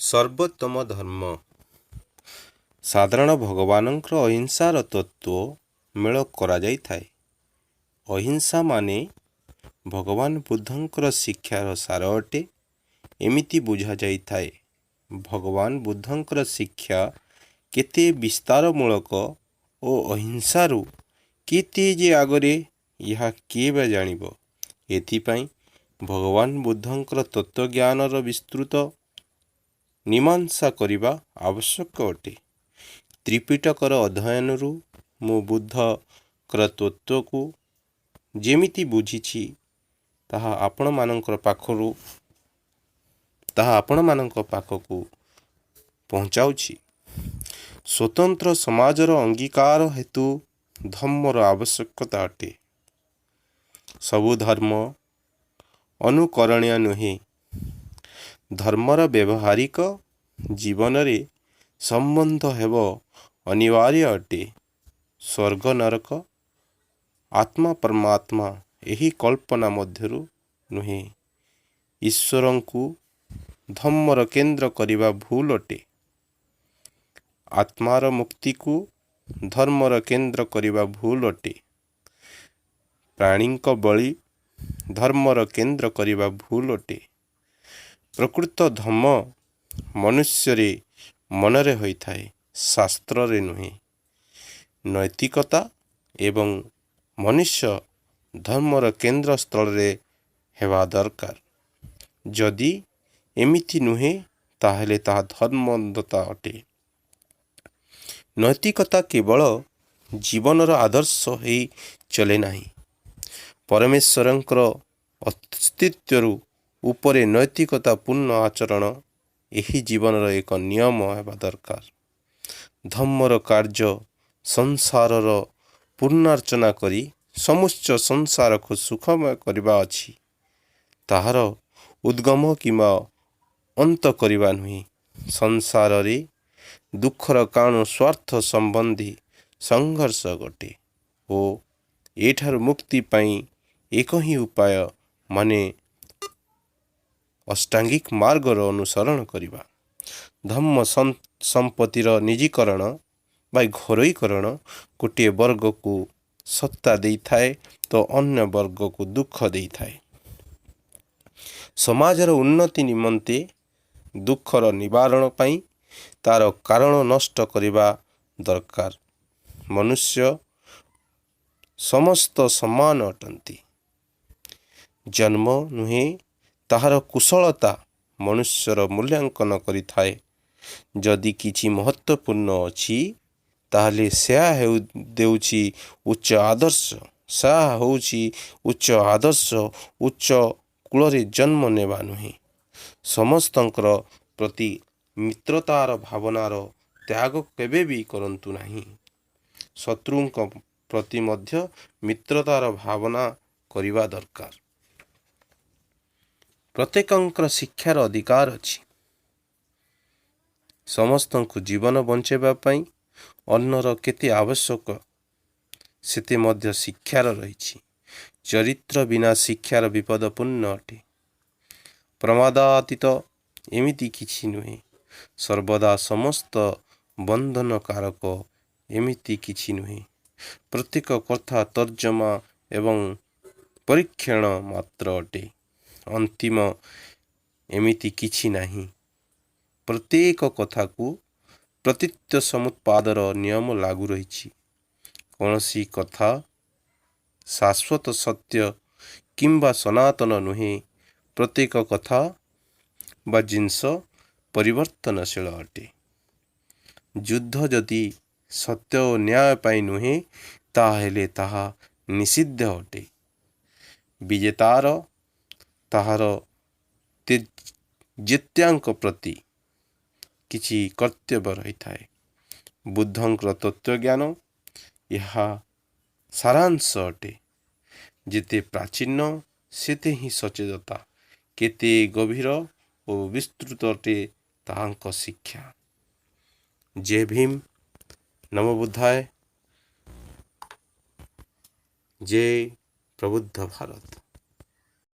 ସର୍ବୋତ୍ତମ ଧର୍ମ। ସାଧାରଣ ଭଗବାନଙ୍କର ଅହିଂସାର ତତ୍ତ୍ୱ ମେଳ କରାଯାଇଥାଏ। ଅହିଂସା ମାନେ ଭଗବାନ ବୁଦ୍ଧଙ୍କର ଶିକ୍ଷାର ସାର ଅଟେ, ଏମିତି ବୁଝାଯାଇଥାଏ। ଭଗବାନ ବୁଦ୍ଧଙ୍କର ଶିକ୍ଷା କେତେ ବିସ୍ତାରମୂଳକ ଓ ଅହିଂସାରୁ କେତେ ଯେ ଆଗରେ, ଏହା କିଏ ବା ଜାଣିବ? ଏଥିପାଇଁ ଭଗବାନ ବୁଦ୍ଧଙ୍କର ତତ୍ତ୍ୱଜ୍ଞାନର ବିସ୍ତୃତ ମୀମାଂସା କରିବା ଆବଶ୍ୟକ ଅଟେ। ତ୍ରିପିଟକର ଅଧ୍ୟୟନରୁ ମୁଁ ବୁଦ୍ଧଙ୍କର ତତ୍ତ୍ୱକୁ ଯେମିତି ବୁଝିଛି, ତାହା ଆପଣମାନଙ୍କ ପାଖକୁ ପହଞ୍ଚାଉଛି। ସ୍ୱତନ୍ତ୍ର ସମାଜର ଅଙ୍ଗୀକାର ହେତୁ ଧର୍ମର ଆବଶ୍ୟକତା ଅଟେ। ସବୁ ଧର୍ମ ଅନୁକରଣୀୟ ନୁହେଁ। ଧର୍ମର ବ୍ୟବହାରିକ ଜୀବନରେ ସମ୍ବନ୍ଧ ହେବ ଅନିବାର୍ଯ୍ୟ ଅଟେ। ସ୍ୱର୍ଗ, ନରକ, ଆତ୍ମା, ପରମାତ୍ମା ଏହି କଳ୍ପନା ମଧ୍ୟରୁ ନୁହେଁ। ଈଶ୍ୱରଙ୍କୁ ଧର୍ମର କେନ୍ଦ୍ର କରିବା ଭୁଲ ଅଟେ। ଆତ୍ମାର ମୁକ୍ତିକୁ ଧର୍ମର କେନ୍ଦ୍ର କରିବା ଭୁଲ ଅଟେ। ପ୍ରାଣୀଙ୍କ ବଳି ଧର୍ମର କେନ୍ଦ୍ର କରିବା ଭୁଲ ଅଟେ। ପ୍ରକୃତ ଧର୍ମ ମନୁଷ୍ୟରେ ମନରେ ହୋଇଥାଏ, ଶାସ୍ତ୍ରରେ ନୁହେଁ। ନୈତିକତା ଏବଂ ମନୁଷ୍ୟ ଧର୍ମର କେନ୍ଦ୍ରସ୍ଥଳରେ ହେବା ଦରକାର। ଯଦି ଏମିତି ନୁହେଁ, ତାହେଲେ ତାହା ଧର୍ମାନ୍ଧତା ଅଟେ। ନୈତିକତା କେବଳ ଜୀବନର ଆଦର୍ଶ ହେଇ ଚଲେ ନାହିଁ। ପରମେଶ୍ୱରଙ୍କର ଅସ୍ତିତ୍ୱରୁ ଉପରେ ନୈତିକତା ପୂର୍ଣ୍ଣ ଆଚରଣ ଏହି ଜୀବନର ଏକ ନିୟମ ହେବା ଦରକାର। ଧର୍ମର କାର୍ଯ୍ୟ ସଂସାରର ପୂର୍ଣ୍ଣାର୍ଚନା କରି ସମୁଚ୍ଚ ସଂସାରକୁ ସୁଖମୟ କରିବା ଅଛି, ତାହାର ଉଦ୍ଗମ କିମ୍ବା ଅନ୍ତ କରିବା ନୁହେଁ। ସଂସାରରେ ଦୁଃଖର କାରଣ ସ୍ୱାର୍ଥ ସମ୍ବନ୍ଧୀ ସଂଘର୍ଷ ଘଟେ ଓ ଏଠାରୁ ମୁକ୍ତି ପାଇଁ ଏକ ହିଁ ଉପାୟ, ମାନେ ଅଷ୍ଟାଙ୍ଗିକ ମାର୍ଗର ଅନୁସରଣ କରିବା। ଧର୍ମ ସମ୍ପତ୍ତିର ନିଜୀକରଣ ବା ଘରୋଇକରଣ ଗୋଟିଏ ବର୍ଗକୁ ସତ୍ତା ଦେଇଥାଏ ତ ଅନ୍ୟ ବର୍ଗକୁ ଦୁଃଖ ଦେଇଥାଏ। ସମାଜର ଉନ୍ନତି ନିମନ୍ତେ ଦୁଃଖର ନିବାରଣ ପାଇଁ ତାର କାରଣ ନଷ୍ଟ କରିବା ଦରକାର। ମନୁଷ୍ୟ ସମସ୍ତ ସମାନ ଅଟନ୍ତି। ଜନ୍ମ ନୁହେଁ, ତାହାର କୁଶଳତା ମନୁଷ୍ୟର ମୂଲ୍ୟାଙ୍କନ କରିଥାଏ। ଯଦି କିଛି ମହତ୍ତ୍ୱପୂର୍ଣ୍ଣ ଅଛି, ତାହେଲେ ସେହା ହେଉ ଦେଉଛି ଉଚ୍ଚ ଆଦର୍ଶ। ସେହା ହେଉଛି ଉଚ୍ଚ ଆଦର୍ଶ, ଉଚ୍ଚ କୂଳରେ ଜନ୍ମ ନେବା ନୁହେଁ। ସମସ୍ତଙ୍କର ପ୍ରତି ମିତ୍ରତାର ଭାବନାର ତ୍ୟାଗ କେବେ ବି କରନ୍ତୁ ନାହିଁ। ଶତ୍ରୁଙ୍କ ପ୍ରତି ମଧ୍ୟ ମିତ୍ରତାର ଭାବନା କରିବା ଦରକାର। ପ୍ରତ୍ୟେକଙ୍କର ଶିକ୍ଷାର ଅଧିକାର ଅଛି। ସମସ୍ତଙ୍କୁ ଜୀବନ ବଞ୍ଚାଇବା ପାଇଁ ଅନ୍ନର କେତେ ଆବଶ୍ୟକ, ସେତେ ମଧ୍ୟ ଶିକ୍ଷାର ରହିଛି। ଚରିତ୍ର ବିନା ଶିକ୍ଷାର ବିପଦପୂର୍ଣ୍ଣ ଅଟେ। ପ୍ରମାଦାତୀତ ଏମିତି କିଛି ନୁହେଁ। ସର୍ବଦା ସମସ୍ତ ବନ୍ଧନକାରକ ଏମିତି କିଛି ନୁହେଁ। ପ୍ରତ୍ୟେକ କଥା ତର୍ଜମା ଏବଂ ପରୀକ୍ଷଣ ମାତ୍ର ଅଟେ। ଅନ୍ତିମ ଏମିତି କିଛି ନାହିଁ। ପ୍ରତ୍ୟେକ କଥାକୁ ପ୍ରତୀତ୍ୟ ସମୁତ୍ପାଦର ନିୟମ ଲାଗୁ ରହିଛି। କୌଣସି କଥା ଶାଶ୍ୱତ ସତ୍ୟ କିମ୍ବା ସନାତନ ନୁହେଁ। ପ୍ରତ୍ୟେକ କଥା ବା ଜିନିଷ ପରିବର୍ତ୍ତନଶୀଳ ଅଟେ। ଯୁଦ୍ଧ ଯଦି ସତ୍ୟ ଓ ନ୍ୟାୟ ପାଇଁ ନୁହେଁ, ତାହେଲେ ତାହା ନିଷିଦ୍ଧ ଅଟେ। ବିଜେତାର ତାହାର ଜିତ୍ୟାଙ୍କ ପ୍ରତି କିଛି କର୍ତ୍ତବ୍ୟ ରହିଥାଏ। ବୁଦ୍ଧଙ୍କର ତତ୍ତ୍ୱଜ୍ଞାନ ଏହା ସାରାଂଶ ଅଟେ। ଯେତେ ପ୍ରାଚୀନ, ସେତେ ହିଁ ସଚେତନତା କେତେ ଗଭୀର ଓ ବିସ୍ତୃତ ଅଟେ ତାହାଙ୍କ ଶିକ୍ଷା। ଜୟ ଭୀମ, ନମୋ ବୁଦ୍ଧାୟ, ଜୟ ପ୍ରବୁଦ୍ଧ ଭାରତ।